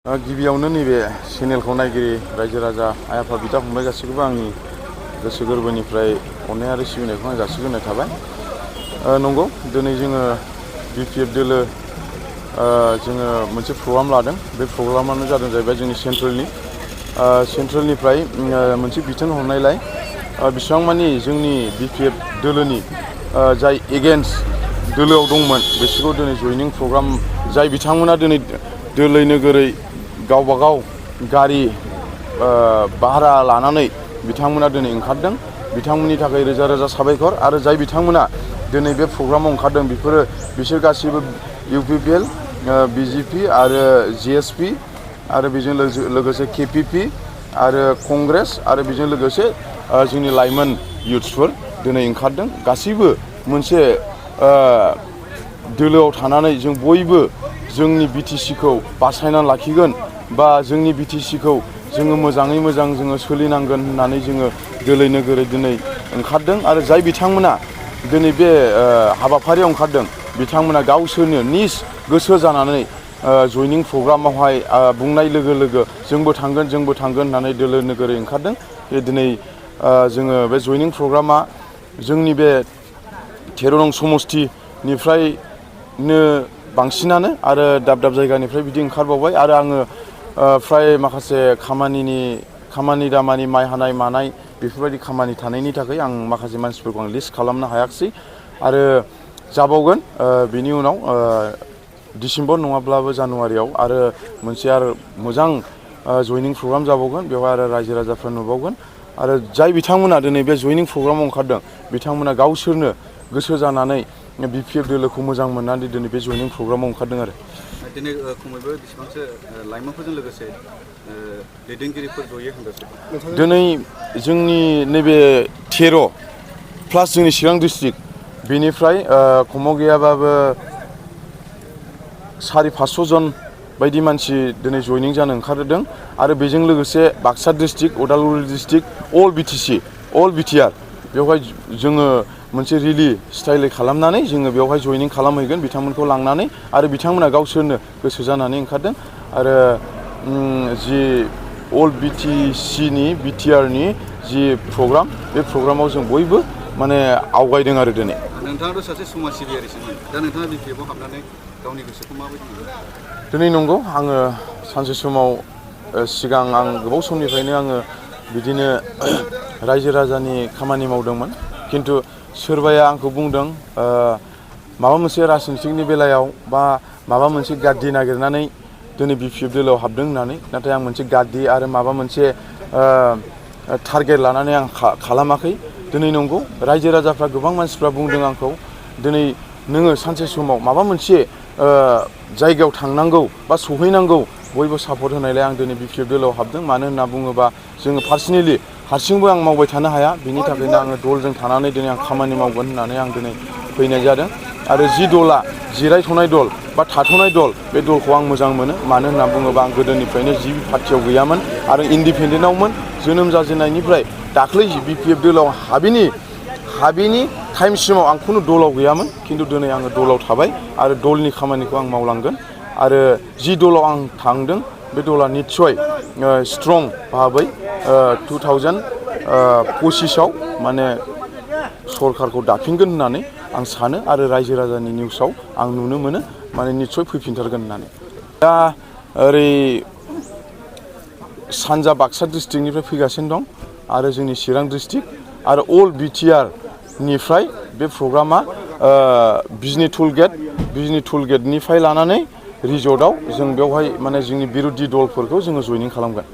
गिबियावनो नैबे चेनेलखौ नायगिरि रायजो राजा आइ आफा बिदा फंबाय गासैखौबो आंनि गोसो गोरबोनिफ्राय अननाय आरो सिबिनायखौ आं जासिग्रोनाय थाबाय। नंगौ दिनै जोङो बिपिएफ दोलो जोङो मोनसे प्रग्राम लादों। बे प्रग्रामानो जादों जाहैबाय जोंनि सेन्ट्रेलनिफ्राय मोनसे बिथोन हरनायलाय बेसेबां मानि जोंनि बिपिएफ दोलोनि जाय एगेन्स्ट दोलोआव दंमोन बिसोरखौ दिनै जयनिं प्रग्राम जाय बिथांमोना दिनै दोलै नोगोरै गावबागाव गारि भारा लानानै बिथांमोना दिनै ओंखारदों। बिथांमोननि थाखाय रोजा रोजा साबायखर। आरो जाय बिथांमोना दिनै बे प्रग्रामाव ओंखारदों बिसोर गासैबो इउपिपिएल, बिजेपि आरो जिएसपि आरो बेजों लोगोसे केपिपि आरो कंग्रेस आरो बेजों लोगोसे जोंनि लाइमोन युथ्सफोर दिनै ओंखारदों। गासैबो मोनसे दोलोआव थानानै जों बयबो जोंनि बिटिसिखौ बासायनानै लाखिगोन बा जोंनि बिटिसिखौ जोङो मोजाङै मोजां जोङो सोलिनांगोन होननानै जोङो दोलै नोगोरै दिनै ओंखारदों। आरो जाय बिथांमोना दिनै बे हाबाफारियाव ओंखारदों बिथांमोना गावसोरनो निज गोसो जानानै जयनिं प्रग्रामावहाय बुंनाय लोगो लोगो जोंबो थांगोन होननानै दोलै नोगोरै ओंखारदों। दिनै जोङो बे जयनिं प्रग्रामा जोंनि बे 13 नं समस्तिनिफ्रायनो बांसिनानो आरो दाब दाब जायगानिफ्राय बिदि ओंखारबावबाय। आरो आङो फ्राय माखासे खामानि दामानि माइ हानाय मानाय बेफोरबायदि खामानि थानायनि थाखाय आं माखासे मानसिफोरखौ आं लिस्ट खालामनो हायाखिसै आरो जाबावगोन बिनि उनाव डिसेम्बर नङाब्लाबो जानुवारियाव आरो मोनसे मोजां जयनिं प्रग्राम जाबावगोन। बेवहाय आरो रायजो राजाफ्रा नुबावगोन। आरो जाय बिथांमोना दिनै बे जयनिं प्रग्रामाव ओंखारदों बिथांमोना गावसोरनो गोसो जानानै बिपिएफ दोलोखौ मोजां मोननानै दिनै बे जयनिं प्रग्रामाव ओंखारदों। आरो दिनै खमैबो बेसेबांसो लाइमोनफोरजों लोगोसे दैदेनगिरिफोर जयो होनदोंसो दिनै जोंनि नैबे 13+ जोंनि चिरां डिस्ट्रिक्ट बेनिफ्राय खमाव गैयाबाबो 400-500 जन बायदि मानसि दिनै जयनिं जानो ओंखारदों। आरो बेजों लोगोसे बाक्सा डिस्ट्रिक्ट, उदालगुरि डिस्ट्रिक्ट, अल बिटिसि, अल बिटिआर बेवहाय जोङो मोनसे रिलि स्टाइलै खालामनानै जोङो बेवहाय जयनिं खालामहैगोन बिथांमोनखौ लांनानै। आरो बिथांमोना गावसोरनो गोसो जानानै ओंखारदों। आरो जि अल बिटिसिनि बिटिआरनि जि प्रग्राम बे प्रग्रामाव जों बयबो माने आवगायदों। आरो दिनै नोंथाङाथ' सासे समाज सिबियारिसोमोन, दा नोंथाङा बिपिएफआव हाबनानै गावनि गोसोखौ माबायदि मोनो? दिनै नंगौ आङो सानसे समाव सिगां आं गोबाव समनिफ्रायनो आङो बिदिनो रायजो राजानि खामानि मावदोंमोन। खिन्थु सोरबाया आंखौ बुंदों माबा मोनसे राजनितिकनि बेलायाव बा माबा मोनसे गाद्दि नागिरनानै दिनै बिपिएफ दोलोआव हाबदों होननानै। नाथाय आं मोनसे गाद्दि आरो माबा मोनसे टारगेट लानानै आं खालामाखै। दिनै नंगौ रायजो राजाफ्रा गोबां मानसिफ्रा बुंदों आंखौ दिनै नोङो सानसे समाव माबा मोनसे जायगायाव थांनांगौ बा सहैनांगौ बयबो सापर्ट होनायलाय आं दिनै बिपिएफ दोलोआव हाबदों। मानो होनना बुङोबा जोङो पार्सनेलि हारसिंबो आं मावबाय थानो हाया। बिनि थाखायनो आङो दलजों थानानै दिनै आं खामानि मावगोन होननानै आं दिनै फैनाय जादों। आरो जि दला जिरायथ'नाय दल बा थाथ'नाय दल बे दलखौ आं मोजां मोनो। मानो होनना बुङोबा आं गोदोनिफ्रायनो जि पार्टियाव गैयामोन आरो इन्डिपेन्डेन्टआवमोन। जोनोम जाजेननायनिफ्राय दाख्लै बिपिएफ दोलोआव हाबिनि टाइमसिमाव आं खुनु दलाव गैयामोन। खिन्थु दिनै आङो दलाव थाबाय आरो दलनि खामानिखौ आं मावलांगोन। आरो जि दलाव आं थांदों बे दला निस्सय स्ट्रं भाबै 2025आव माने सरकारखौ दाफिनगोन होननानै आं सानो। आरो रायजो राजानि निउसाव आं नुनो मोनो माने निस्सय फैफिनथारगोन होननानै। दा ओरै सानजा बाक्सा डिस्ट्रिक्टनिफ्राय फैगासिनो दं आरो जोंनि चिरां डिस्ट्रिक्ट आरो अल बिटिआरनिफ्राय बे प्रग्रामा बिजनि टुलगेटनिफ्राय लानानै रिजर्टआव जों बेवहाय माने जोंनि बिर'धि दलफोरखौ जोङो जयनिं खालामगोन।